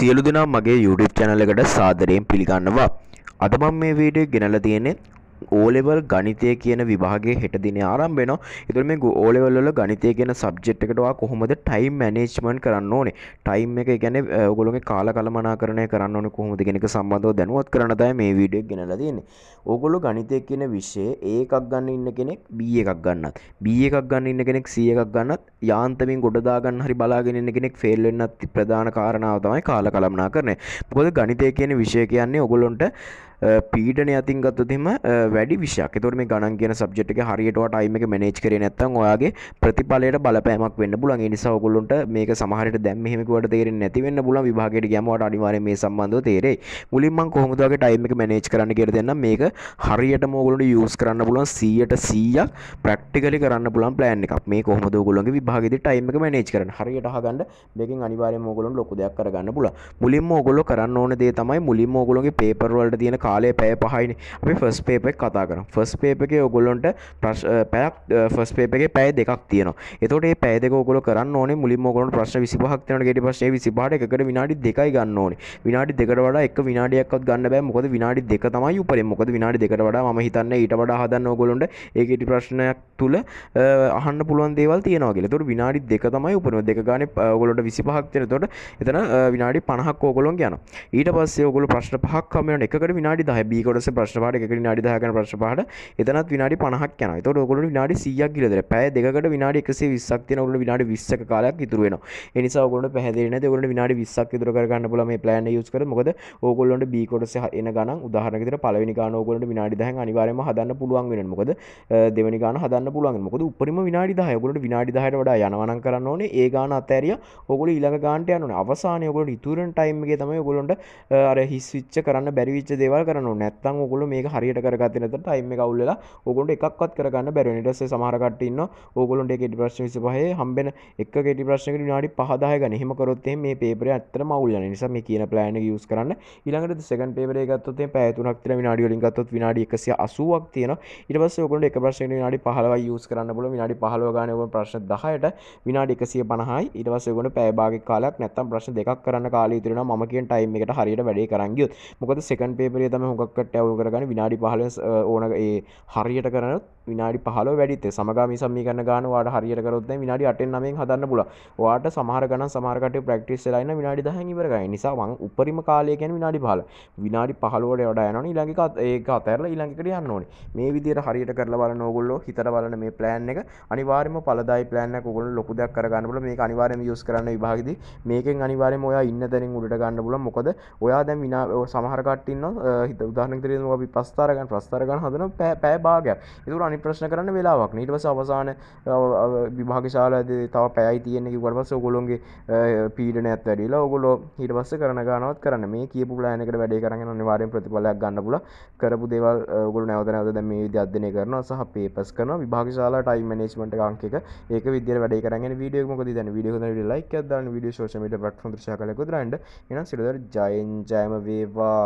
සියලු දෙනා මගේ YouTube channel එකට සාදරයෙන් පිළිගන්නවා. අද මම මේ වීඩියෝ එක ගෙනල්ලා තියෙන්නේ O level ගණිතය කියන විභාගයේ හෙට දිනේ ආරම්භ වෙනවා. ඒතකොට මේ O level වල ගණිතය කියන සබ්ජෙක්ට් එකට ඔයා කොහොමද ටයිම් මැනේජ්මන්ට් කරන්න ඕනේ? ටයිම් එක, ඒ කියන්නේ ඔයගොල්ලෝගේ කාල කළමනාකරණය කරන්න ඕනේ කොහොමද කියන එක සම්බන්ධව දැනුවත් කරන්න තමයි මේ වීඩියෝ එක ගෙනල්ලා තියෙන්නේ. ඕගොල්ලෝ ගණිතය කියන විෂයේ A එකක් ගන්න ඉන්න කෙනෙක් B එකක් ගන්නත්, B එකක් ගන්න ඉන්න කෙනෙක් C එකක් ගන්නත්, යාන්තමින් ගොඩ දාගන්න හරි බලාගෙන ඉන්න කෙනෙක් ෆේල් වෙන්නත් ප්‍රධාන කාරණාව තමයි කාල කළමනාකරණය. මොකද ගණිතය කියන විෂය කියන්නේ ඔයගොල්ලොන්ට පීඩනය අතින් ගත්තොත් එහෙම වැඩි විෂයක්. ඒතකොට මේ ගණන් කියන සබ්ජෙක්ට් එකේ හරියට ඔයා ටයිම් එක මැනේජ් කරේ නැත්නම් ඔයාගේ ප්‍රතිඵලයට බලපෑමක් වෙන්න පුළුවන්. ඒ නිසා ඔයගොල්ලොන්ට මේක සමහර විට දැන් මෙහෙම කිව්වට තේරෙන්නේ නැති වෙන්න පුළුවන්. විභාගයට ගියාම ඔයාට අනිවාර්යෙන් මේ සම්බන්ධව තේරෙයි. මුලින්ම මම කොහොමද ඔයාගේ ටයිම් එක මැනේජ් කරන්න කියලා දෙන්නම්. මේක හරියටම ඔයගොල්ලොන්ට යූස් කරන්න පුළුවන්, 100ට 100ක් ප්‍රැක්ටිකලි කරන්න පුළුවන් ප්ලෑන් එකක්. මේ කොහොමද ඔයගොල්ලොන්ගේ විභාගෙදී ටයිම් එක මැනේජ් කරන්න. හරියට අහගන්න, මේකෙන් අනිවාර්යෙන්ම ඔයගොල්ලොන්ට ලොකු දෙයක් කරගන්න පුළුවන්. මුලින්ම ඔයගොල්ලෝ කරන්න ඕන දේ තමයි, මුලින්ම ඔයගොල්ලෝගේ පේපර් වලට තියෙන කාලය පැය 5යිනේ. අපි ෆස්ට් පේපර් එක කතා කරමු. ෆස්ට් පේපර් එකේ ඔයගොල්ලන්ට පැයක්, ෆස්ට් පේපර් එකේ පැය 2ක් තියෙනවා. එතකොට මේ පැය 2 ඔයගොල්ලෝ කරන්න ඕනේ, මුලින්ම ඔයගොල්ලන්ට ප්‍රශ්න 25ක් තියෙනවා ඊට පස්සේ ඒ 25ට එකකට විනාඩි 2යි ගන්න ඕනේ. විනාඩි 2කට වඩා එක විනාඩියක්වත් ගන්න බෑ. මොකද විනාඩි 2 තමයි උපරිම. මොකද විනාඩි 2කට වඩා මම හිතන්නේ ඊට වඩා හදන්න ඔයගොල්ලන්ට ඒ කෙටි ප්‍රශ්නයක් තුල අහන්න පුළුවන් දේවල් තියෙනවා කියලා. එතකොට විනාඩි 2 තමයි උපරිම. දෙක ගානේ ඔයගොල්ලන්ට 25ක් තියෙනවා. එතකොට එතන විනාඩි 50ක් ඔයගොල්ලන්ගේ යනවා. ඊට පස්සේ ඔයගොල්ලෝ ප්‍රශ්න පහක් හම්බ වෙනවා. එකකට විනාඩි 10. B කොටසේ ප්‍රශ්න පහට එකකට විනාඩි 10 ගන්න ප්‍රශ්න පහට එතනත් විනාඩි 50ක් යනවා. එතකොට ඔයගොල්ලෝ විනාඩි 100ක් ගිහලා දෙනවා. පැය 2කට විනාඩි 120ක් තියෙන ඔයගොල්ලෝ විනාඩි 20ක කාලයක් ඉතුරු වෙනවා. ඒ නිසා ඔයගොල්ලන්ට පැහැදිලි නැද්ද? ඔයගොල්ලන්ට විනාඩි 20ක් ඉතුරු කරගන්න පුළුවන් මේ ප්ලෑන් එක යූස් කරලා. මොකද ඔයගොල්ලන්ට B කොටසේ එන ගණන්, උදාහරණයක් විදිහට පළවෙනි ගාන ඔයගොල්ලන්ට විනාඩි 10න් අනිවාර්යයෙන්ම හදන්න පුළුවන් වෙනවා. මොකද දෙවෙනි ගාන හදන්න පුළුවන් වෙනවා. මොකද උපරිම විනාඩි 10. ඔයගොල්ලන්ට විනාඩි 10ට වඩා යනවා නම් කරන්න ඕනේ ඒ ගාන අතෑරියා ඔයගොල්ලෝ ඊළඟ ගානට යන්න ඕනේ. අවසානයේ ඔයගොල්ලන්ට ඉතුරු වෙන ටයිම් එකේ තමයි ඔයගොල්ලන්ට අර හිස් විච්ච, කරන්න බැරි වෙච්ච දේවල් කරන්න ඕනේ. නැත්තම් ඔයගොල්ලෝ මේක හරියට කරගත්තේ නැත්නම් ටයිම් එක අවුල් වෙලා ඔයගොල්ලන්ට එකක්වත් කරගන්න බැරි වෙනවා. ඊට පස්සේ සමහර කට්ටිය ඉන්නවා ඕගොල්ලන්ට ඒ කෙටි ප්‍රශ්න 25 හම්බෙන එක කෙටි ප්‍රශ්නයකට විනාඩි 5 10 ගන්න. එහෙම කරොත් එහෙනම් මේ පේපරේ ඇත්තටම අවුල් යනවා. ඒ නිසා මේ කියන ප්ලෑන් එක යූස් කරන්න. ඊළඟට සෙකන්ඩ් පේපර් එක ගත්තොත් එහෙනම් පැය 3ක් තියෙන, විනාඩි වලින් ගත්තොත් විනාඩි 180ක් තියෙනවා. ඊට පස්සේ ඔයගොල්ලන්ට එක ප්‍රශ්නයකට විනාඩි 15යි යූස් කරන්න පුළුවන්. විනාඩි 15 ගානේ ඔයගොල්ලෝ ප්‍රශ්න 10ට විනාඩි 150යි. ඊට පස්සේ ඔයගොල්ලෝ පැය භාගයක් කාලයක් නැත්තම් ප්‍රශ්න දෙකක් කරන්න කාලය ඉතුරු වෙනවා මම කියන ටයිම් එකට හරියට වැඩේ කරන් ගියොත්. මොකද සෙකන්ඩ් පේපර් එක තමයි හුඟක් කට්ටිය අවුල් කරගන්නේ. විනාඩි 15 ඕන ඒ හරියට කරනොත් විනාඩි 15 වැඩිත්. ඒ සමගාමී සමීකරණ ගාන ඔයාට හරියට කරොත් දැන් විනාඩි 8න් 9න් හදන්න පුළුවන්. ඔයාට සමහර ගණන් සමහර කට්ටිය ප්‍රැක්ටිස් වෙලා ඉන්න විනාඩි 10න් ඉවර කරගන්න. ඒ නිසා මං උපරිම කාලය කියන්නේ විනාඩි 15. විනාඩි 15ට වඩා යනවනේ ඊළඟ එක ඒක අතහැරලා ඊළඟ එකට යන්න ඕනේ. මේ විදිහට හරියට කරලා බලන්න ඕගොල්ලෝ හිතලා බලන්න, මේ ප්ලෑන් එක අනිවාර්යයෙන්ම ඵලදායී ප්ලෑන් එකක්. ඕගොල්ලෝ ලොකු දෙයක් කරගන්න පුළුවන්. මේක අනිවාර්යයෙන්ම යූස් කරන්න විභාගෙදී. මේකෙන් අනිවාර්යයෙන්ම ඔයා ඉන්න තැනින් උඩට ගන්න පුළුවන්. මොකද ඔයා දැන් විනා සමහර කට්ටිය ඉන්නවා, හිත උදාහරණයක් විදිහට අපි ප්‍රස්තාර ගන්න, ප්‍රස්තාර ගන්න හදනවා පැය භාගයක්. ඒකට අනිත් ප්‍රශ්න කරන්න වෙලාවක් නෑ. ඊට පස්සේ අවසාන විභාග ශාලාවේදී තව පැයයි තියෙන්නේ කිව්වට පස්සේ ඔයගොල්ලෝගේ පීඩනයත් වැඩි වෙලා ඔයගොල්ලෝ ඊට පස්සේ කරන ගානවත් කරන්න. මේ කියපු ප්ලෑන් එකට වැඩේ කරන් යන අනිවාර්යෙන් ප්‍රතිඵලයක් ගන්න පුළුවන්. කරපු දේවල් ඔයගොල්ලෝ නැවත නැවත දැන් මේ විදිහට අධ්‍යයනය කරනවා සහ පේපර්ස් කරනවා. විභාග ශාලා ටයිම් මැනේජ්මන්ට් එක අංක එක. ඒක විදිහට වැඩේ කරන් යන වීඩියෝ එක මොකද ඉතින් වීඩියෝ හොඳ වීඩියෝ ලයික් එකක් දාන්න, වීඩියෝ සෝෂල් මීඩියා ප්ලැට්ෆෝම් වල ෂෙයා කරලා එකතු වෙන්න. එහෙනම් සියලු දෙනාට ජයෙන් ජයම වේවා.